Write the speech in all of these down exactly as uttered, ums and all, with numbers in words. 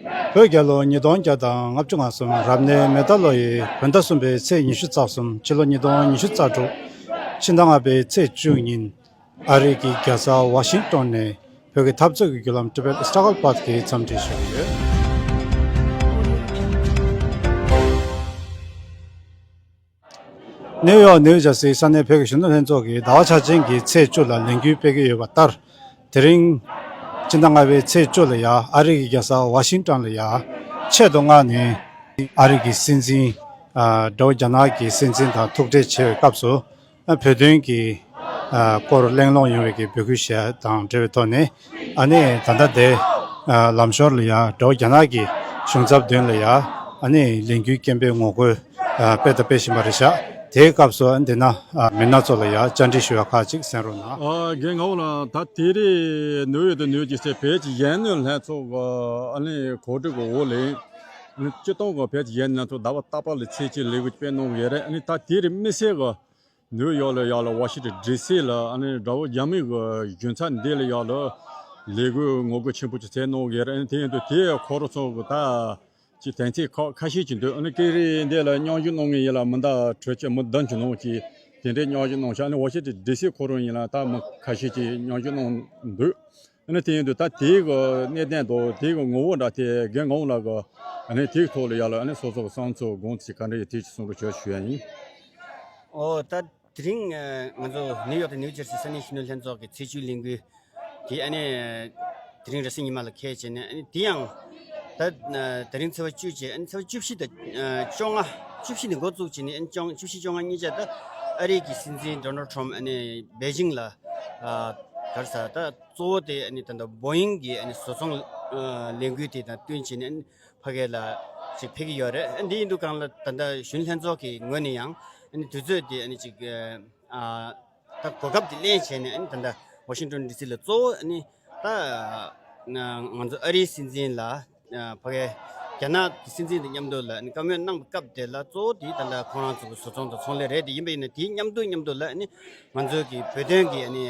བོད་རྒྱལ་ལོ་ཉིས་སྟོང་བརྒྱ་དང་ལྔ་བཅུ་ང་གསུམ་རབ་གནས་མེ་རྟ་ལོ་ཡི་བོད་ཟླ་གསུམ་པའི་ཚེས་ཉི་ཤུ་རྩ་གསུམ། ཕྱི་ལོ་ཉིས་སྟོང་ཉི་ཤུ་རྩ་དྲུག་ཕྱི་ཟླ་ལྔ་པའི་ཚེས་བཅུ་ཉིན། ཨ་རི་གི་རྒྱལ་ས་ཝ་ཤིང་ཏོན་ནས་བོད་ཀྱི་འཐབ་རྩོད་ཀྱི་བརྒྱུད་ལམ་ཊི་བེ་ཊི་སི་ཊྲག་གལ་པཱཐ་གིས་འཚམས་འདྲི་ཞུ་གི་ཡོད། ནིའུ་ཡོག་ནིའུ་ཇར་སི་ས་གནས་བོད་ཀྱི་གཞོན་ནུ་ལྷན་ཚོགས་ཀྱིས་ཟླ་བ་འཆར་ཅན་གྱི་ཚེས་བཅུ་ལ་ལས་འགུལ་སྤེལ་གྱི་ཡོད་པ་ལྟར། དེ་རིང་ཕྱི་ཟླ་ལྔ་པའི་ཚེས་བཅུ་ལ་ཡ་ཨ་རི་གི་རྒྱལ་ས་ཝ་ཤིང་ཏོན་ལ་ཡ་ཆེད་དུ་མངགས་ནས་ཨ་རི་གི་སྲིད་འཛིན། ཨ། དགྲ་བོ་རྒྱ་ནག་གི་སྲིད་འཛིན་དང་ཐུག་འཕྲད་བྱེད་པའི་སྐབས་སུ། ཨ། བོད་དོན་གྱི། ཨ། སྐོར་གླེང་སློང་ཡོང་བའི་གི་འབོད་སྐུལ་ཞུ་ཡ་དང་འབྲེལ་བའི་ཐོག་ནས། ཨ་ནི་ད་ལྟ་དེ། ཨ། ལམ་ཞོར་ལ་ཡ་དགྲ་བོ་རྒྱ་ནག་གི་གཞུང་ཚབ་མདུན་ལ་ཡ། ཨ་ནི་ལས་འགུལ་སྐད་འབོད་ངོ་རྒོལ། ཨ། སྤེལ་དང་སྤེལ་བཞིན་པ་རེད་ཤག་དེའི་སྐབས་སུ་འདི་ན། ཨ། མི་སྣ་ཚོ་ལ་ཡ་བཅར་འདྲི་ཞུ་བ་ཁག་ཅིག་གསན་རོགས་གནང་། ཨ། རྒན་ངག་དབང་ལགས། ད་དེ་རིང་ནིའུ་ཡོག་དང་ནིའུ་ཇར་སི་བོད་ཀྱི་གཞོན་ནུ་ལྷན་ཚོགས་ཀྱི་ཨ་ནི་གོ་སྒྲིག་གི་འོག་ལ། ཨ་ནི་སྤྱིར་བཏང་གི་བོད་ཀྱི་གཞོན་ནུ་ལྷན་ཚོགས་ཟླ་བ་རྟག་པར་ལ་ཚེས་གཅིག་ལས་འགུལ་སྤེལ་གནང་གི་ཡོད་རེད། ཨ་ནི་ད་དེ་རིང་དམིགས་བསལ་གྱི་ནིའུ་ཡོག་ལ་ཡ་ལ་ཝ་ཤིང་ཊོན་ཌི་སི་ལ་ཨ་ནི་དགྲ་བོ་རྒྱ་མི་གི་གཞུང་ཚབ་འདི་ལ་ཡ་ལ་ལས་འགུལ་ངོ་རྒོལ་ཆེན་པོ་ཅིག་བྱས་གནང་གི་ཡོད་རེད། ཨ་ནི་དེ་ཡིན་དུས་དེ་ཁོ་རང་ཚོ་གི་ད། ཅིག་དོན་ཚན་ཁག་ཁ་ཤས་ཅིག་འདུག་ཨ་ནི་སྐད་རིགས་འདི་ལ་མཉམ་ཞུགས་གནང་མཁན་ཡིན་ལ་མི་འདྲ་གྲོས་ཆོད་མི་བདུན་ཅིག་གནང་ཅིག་དེ་འདྲའི་མཉམ་ཞུགས་གནང་ཤག་ཨ་ནི་ཝ་ཤིང་ཊོན་ཌི་སི་ཁོ་རང་ཡིན་ལ་ད་མི་ཁ་ཤས་ཅིག་མཉམ་ཞུགས་གནང་འདུག་ཨ་ནི་དེ་ཡིན་དུས་ད་དེའི་གི་གནད་དོན་དང་དེའི་གི་ངོ་བོ་འདྲ་དེ་རྒན་ངག་དབང་ལགས་ཀྱིས་ཨ་ནི་དེའི་ཐོག་ལ་ཡ་ལ་ཨ་ནི་སོ་སོ་གི་བསམ་ཚུལ་དགོངས་ཚུལ་ག་འདྲ་ཡོད་དེ་ཅིག་གསུང་རོགས་བྱོས་ཞུ་ཡ་ཡིན། ཨོ་ད། དེ་རིང་ང་ཚོ་ནིའུ་ཡོག་དང་ནིའུ་ཇར་སི་ས་གནས་གཞོན་ནུ་ལྷན་ཚོགས་ཀྱི་ཚེས་བཅུའི་ལས་འགུལ་དེ་ཨ་ནི་དེ་རིང་རེས་གཟའ་ཉི་མ་ལ་འཁེལ་བྱས་ནས། ཨ་ནི་དེ་ཡང་ད་དེ་རིང་ཚེས་པ་བཅུ་བྱས། ཨ་ནི་ཚེས་པ་བཅུ་བཞི་དང་བཅོ་ལྔ། བཅུ་བཞི་ནས་འགོ་བཙུགས་བྱས་ནས། ཨ་ནི་བཅོ་བཅུ་བཞི་བཅོ་ལྔ་གཉིས་ཆ་ད་ཨ་རི་གི་སྲིད་འཛིན་ཌོ་ནལ་ཊམ་ཨ་ནི་པེ་ཅིང་ལ་ག་རེ་ཟ་ད་གཙོ་བོ་དེ་ཨ་ནི་ད་ལྟ་བོ་ཡིང་གི་ཨ་ནི་བཟོ་ཚོང་ལས་འགུལ་དེ་དང་བསྟུན་བྱས་ནས། ཨ་ནི་ཕ་གི་ལ་ཅིག་ཕེབས་ཀྱི་ཡོད་རེད། འདི་ཡིན་དུས་སྒང་ལ་ད་ལྟ་གཞོན་ལྷན་ཚོགས་ཀྱི་ངོས་ནས་ཡང་ཨ་ནི་དུས་ཚོད་དེ་ཨ་ནི་ཅིག་ཨ་ད་གོ་སྐབས་དེ་ལེན་བྱས་ནས། ཨ་ནི་ད་ལྟ་ཝ་ཤིང་ཊོན་ཌི་སི་ལ་གཙོ་བོ་ཨ་ནི་ད་ང་ཚོ་ཨ་རིའི་སྲིད་འཛིན་ལ་ཕ་གི་རྒྱ་ནག་གི་སྲིད་འཛིན་དང་མཉམ་དུ་ལ་ཨ་ནི་བཀའ་མོལ་གནང་བའི་སྐབས་དེ་ལ་གཙོ་བོ་དེ་ད་ལྟ་ཁོང་རང་ཚོ་གི་བཟོ་ཚོང་དང་ཚོང་ལས་རེད། དེ་ཡིན་པ་ཡིན་ན་དེའི་མཉམ་དུ་མཉམ་དུ་ལ་ཨ་ནི་ང་ཚོ་གི་བོད་དོན་གྱི་ཨ་ནི་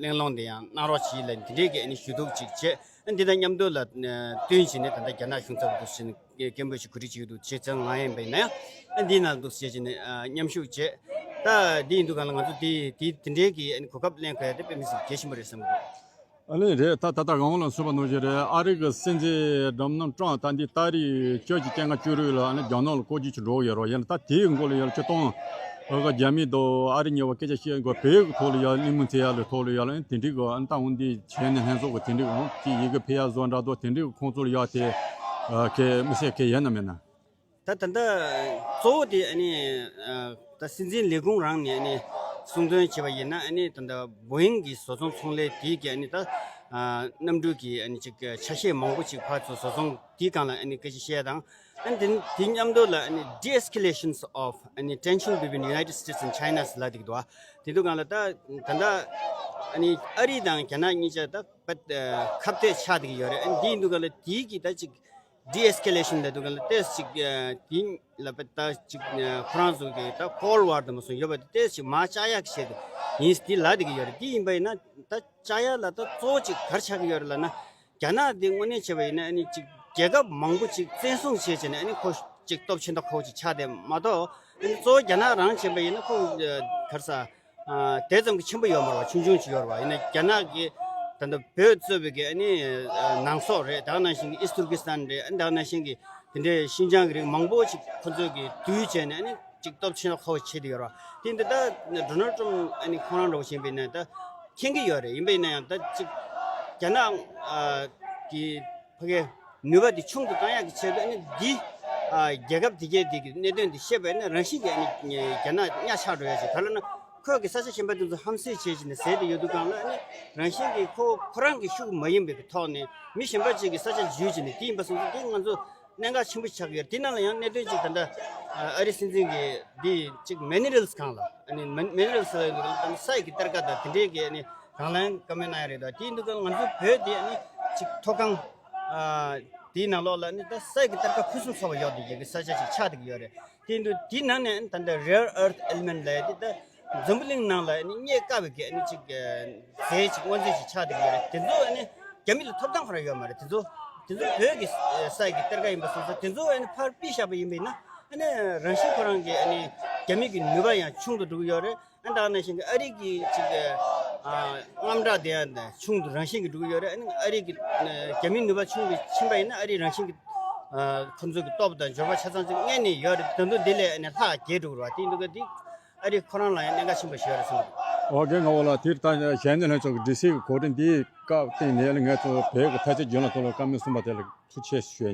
གླེང་སློང་དེ་ཡང་གནང་རོགས་གྱིས་ལ་དེ་འདྲའི་གི་ཨ་ནི་ཞུ་གཏུག་ཅིག་བྱས། ཨ་འདི་དང་མཉམ་དུ་ལ་བསྟུན་བྱས་ནས་ད་ལྟ་རྒྱ་ནག་གཞུང་ཚབ་འདུག་ཟེར་ནས་སྐད་འབོད་ཞིག་གོ་སྒྲིག་བྱེད་ཀྱི་འདུག་བྱས་ཙང་ང་ཡིན་པ་ཡིན་ན་ཡང་ཨ་འདིའི་ནང་འདུག་ཟེར་བྱས་ནས་མཉམ་ཞུགས་བྱས། ད་འདི་ཡིན་དུས་སྒང་ལ་ང་ཚོ་དེ་དེ་དེ་འདྲའི་གི་ཨ་ནི་གོ་སྐབས་ལེན་དགོས་ཡ་དེ་དཔེ་མི་སྲིད་གལ་ཆེན་པོ་རེད་བསམ་གྱི་འདུག་ཨ་ནི་རེད། ད་ད་ལྟ་རང་ལ་གསུངས་པ་ནང་བཞིན་རེད། ཨ་རི་གི་སྲིད་འཛིན་ཌོ་ནལ་ཊམ་ད་འདི་ཏ་རིག་བཅུ་གཅིག་སྤྱི་ཟླ་བཅུ་དྲུག་ལ་ཨ་ནི་རྒྱ་ནག་ལ་སྐོར་སྐྱོད་ཅིག་འགྲོ་གི་ཡོད་རེད། ཡིན་ན་ད་དེའི་མགོ་ལ་ཡ་ལ་སྤྱིར་བཏང་། ཨ་ག་རྒྱ་མི་དང་ཨ་རི་གཉིས་བར་སྐད་ཆ་བཤད་དགོས་བོད་ཀྱི་ཐོག་ལ་ཡ་གླེང་མོལ་བྱེད་ཡ་ལ་ཐོག་ལ་ཡ་ལ་ཨ་ནི་དེ་འདྲའི་གི་ཨ་ནི་ད་འོང་འདི་བྱས་ནས་ལྷན་ཚོགས་ཀྱི་དེ་འདྲའི་གི་འོང་དེ་ཡི་གེ་ཕེབས་ཡ་བཟོ་འདྲ་དང་དེ་འདྲའི་གི་ཁོང་ཚོ་ལ་ཡ་དེ་ཨ་གལ་དམིགས་བསལ་གལ་ཡོད་ན་མེད་ན། ད་ད་ལྟ་གཙོ་བོ་དེ་ཨ་ནི་ཨ་ད་སྲིད་འཛིན་ལས་ཁུངས་རང་ནས་ཨ་ནི་གསུང་དོན་བྱས་པ་ཡིན་ན། ཨ་ནི་ད་ལྟ་བོ་ཡིང་གི་བཟོ་ཚོང་ཚོང་ལས་དེ་གི་ཨ་ནི་ད་ཨ་གནམ་གྲུ་གི་ཨ་ནི་ཅིག་ཆ་ཤས་མང་པོ་ཅིག་ཕར་ཚུར་བཟོ་ཚོང་དེའི་སྒང་ལ་ཨ་ནི་སྐད་ཆ་བཤད་དང་། ཨ་ནི་དེ་དེ་མཉམ་དུ་ལ་ཨ་ནི་de-escalations of ཨ་ནི་tension between United States and China ཟེར་ལབ་བསྡད་ཀྱི་འདུག་བ། དེ་དུས་སྒང་ལ་ད་ད་ལྟ་ཨ་ནི་ཨ་རི་དང་རྒྱ་ནག་གཉིས་ཆ་ད་པད་ཁ་གཏད་ཆགས་བསྡད་ཀྱི་ཡོད་རེད། ཨ་ནི་དེ་ཡིན་དུས་སྒང་ལ་དེའི་གི་ད་ཅིག de-escalation ལབ་དུས་སྒང་ལ་ཏོག་ཙམ་ཅིག་དེ་ལ་པད་ད་ཅིག་ཁོ་རང་ཚོ་གི་ད་Cold War དང་མ་སོང་ཡོད་པ་དེ་ཏོག་ཙམ་ཅིག་མར་བཅག་ཡག་གི་ཆེད་དུ་ཡིན་དེ་ལབ་བསྡད་ཀྱི་ཡོད་རེད། དེ་ཡིན་པ་ཡིན་ན་ད་བཅག་ཡག་ལ་ད་གཙོ་བོ་ཅིག་ག་རེ་ཆགས་ཀྱི་ཡོད་རེད་ལབ་ན། རྒྱ་ནག་འདི་དངོས་གནས་བྱས་པ་ཡིན་ན་ཨ་ནི་ཅིག་རྒྱལ་ཁབ་མང་པོ་ཅིག་བཙན་བཟུང་བྱས་བྱས་ནས་ཨ་ནི་ཁོ་ཅིག་སྟོབས་ཆེ་མདོག་ཁ་པོ་ཅིག་ཆགས་བསྡད་མ་གཏོགས། ཨ་ནི་གཙོ་བོ་རྒྱ་ནག་རང་བྱས་པ་ཡིན་ན་ཁོ་ག་རེ་ཟ་དེ་ཙམ་གྱི་ཆེན་པོ་ཡོད་མ་རེད་བ། ཆུང་ཆུང་ཅིག་ཡོད་རེད་བ། ཡིན་ན་རྒྱ་ནག་གི་ད་ལྟ་བོད་གཙོས་པའི་གི་ཨ་ནི་ནང་སོག་རེད། ད་ག་ནང་བཞིན་གི་ཨིསྟ་ཏུར་ཀི་སི་ཐན་རེད། ཨ་ནི་ད་ག་ནང་བཞིན་གི་དེ་འདྲའི་ཤིན་ཅང་གི་རིགས་མང་པོ་ཅིག་ཁོ་ཚོས་གི་བསྡུས་བྱས་ནས་ཨ་ནི་ཅིག་སྟོབས་ཆེན་པོ་ཁ་པོ་བྱེད་དེ་ཡོད་རེད་བ། དེ་འདི་ད་ཌོ་ནལ་ཊམ་ཨ་ནི་ཁོ་རང་འདྲ་བོ་བྱས་པ་ཡིན་ན་ད་མཁྱེན་གྱི་ཡོད་རེད། ཡིན་པ་ཡིན་ན་ཡང་ད་ཅིག་རྒྱ་ནག་ཨ་གི་ཕ་གའི་ནུས་པ་དེ་ཆུང་དུ་བཏང་ཡག་གི་ཆེད་དུ་ཨ་ནི་འདི་ཨ་རྒྱལ་ཁབ་དེ་གའི་དེ་གི་གནད་དོན་དེ་བཤད་པ་ཡིན་ན་རང་བཞིན་གྱིས་ཨ་ནི་རྒྱ་ནག་གཉའ་ཆག་འགྲོ་ཡག་ཅིག་ག་རེ་ལབ་ན་ཁོས་གི་ས་ཆ་གཞན་པ་དེ་ཚོ་ཧམ་སེམས་བྱས་བྱས་ནས་ཟེར་དེ་ཡོད་དུས་སྒང་ལ་ཨ་ནི་རང་བཞིན་གྱིས་ཁོ་ཁོ་རང་གི་ཤུགས་མ་ཡིན་པའི་གི་ཐོག་ནས་མི་གཞན་པ་ཅིག་གི་ས་ཆ་འཇུས་བྱས་ནས་དེ་ཡིན་པ་སོང་ཙང་དེ་ང་ཚོ་གནད་འགག་ཆེན་པོ་ཆགས་ཀྱི་ཡོད་རེད། དེ་ནང་ལ་ཡང་གནད་དོན་ཅིག་ད་ལྟ་ཨ་རི་སྲིད་འཛིན་གྱིས་འདི་ཅིག་མི་ནི་རལ་སི་སྒང་ལ་ཨ་ནི་མི་ནི་རལ་སི་ལ་ཡོད་པའི་ས་ཡི་གི་གཏེར་ཁ་དང་དེ་འདྲའི་གི་ཨ་ནི་དང་ལེན་བཀའ་མོལ་གནང་ཡ་རེད། ད་དེ་ཡིན་དུས་ང་ཚོ་བོད་དེ་ཨ་ནི་ཅིག་མཐོ་སྒང་ཨ་དེའི་ནང་ལོགས་ལ་ཨ་ནི་ད་ས་ཡི་གི་གཏེར་ཁ་ཕུན་སུམ་ཚོགས་པ་ཡོད་དེ་ཡི་གི་ས་ཆ་ཅིག་ཆགས་བསྡད་ཀྱི་ཡོད་རེད། དེ་ཡིན་དུས་དེའི་ནང་ནས་ཨ་ནི་ད་ལྟ་rare earth element ལབ་ཡ་དེ་ད་འཛམ་བུ་གླིང་ནང་ལ་ཨ་ནི་རྙེད་དཀའ་བའི་གི་ཨ་ནི་ཅིག་ཨ་རྫས་ཅིག་དངོས་རྫས་ཅིག་ཆགས་བསྡད་ཀྱི་ཡོད་རེད། དེ་ཚོ་ཨ་ནི་རྒྱ་མི་ལ་ཐོབ་ཐང་ཁོ་རང་ཡོད་མ་རེད། དེ་ཚོ་ དེ་ཚོ་བོད་ཀྱི་ས་ཀྱི་གཏེར་ཁ་ཡིན་པ་སོང་ཙང་དེ་ཚོ་ཨ་ནི་ཕར་ཕུད་བཞག་པ་ཡིན་པས་ན་ཨ་ནི་རང་བཞིན་ཁོ་རང་གི་ཨ་ནི་རྒྱ་མི་གི་ནུས་པ་ཡང་ཆུང་དུ་འགྲོ་གི་ཡོད་རེད། ཨ་ནི་ད་ག་ནང་བཞིན་གྱི་ཨ་རི་གི་ཅིག་གི་ཨ་དངངས་སྐྲག་དེ་ཡང་ཆུང་དུ་རང་བཞིན་གྱི་འགྲོ་གི་ཡོད་རེད། ཨ་ནི་ཨ་རི་གི་རྒྱ་མིའི་ནུས་པ་ཆུང་དུ་ཕྱིན་པ་ཡིན་ན་ཨ་རི་རང་བཞིན་གྱི་ཨ་ཁོ་ཚོ་གི་སྟོབས་དང་འབྱོར་པ་ཆ་ཚང་ཅིག་རྙེད་ནས་ཡོད་རེད། ད་དུང་འདི་ལས་ཨ་ནི་ལྷག་རྒྱས་འགྲོ་གི་རེད་བ། དེ་ཡིན་དུས་ཀ་འདི་ཨ་རི་ཁོ་རང་ལ་ཡང་གནད་འགག་ཆེན་པོ་ཞིག་ཡོད་རེད་བསམ་གི་འདུག་ཨོ་རྒན་ང་བོ་ལ་དེར་ད་གཞན་ནས་ལྷན་ཚོགས་ཀྱི་སྒྲིག་སྲིད་ཀྱི་གོ་སྒྲིག་འདིའི་སྐབས་སྟེང་ནས་ལ་ངས་ཚོ་བོད་ཀྱི་ཐ་ཆད་རྒྱུན་ལ་ཐོག་ལ་བཀའ་མོལ་གསུངས་པ་དེ་ལ་ཐུགས་རྗེ་ཆེ་ཞུ་ཡ་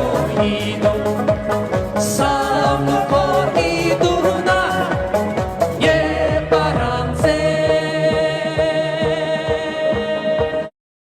ཡིན།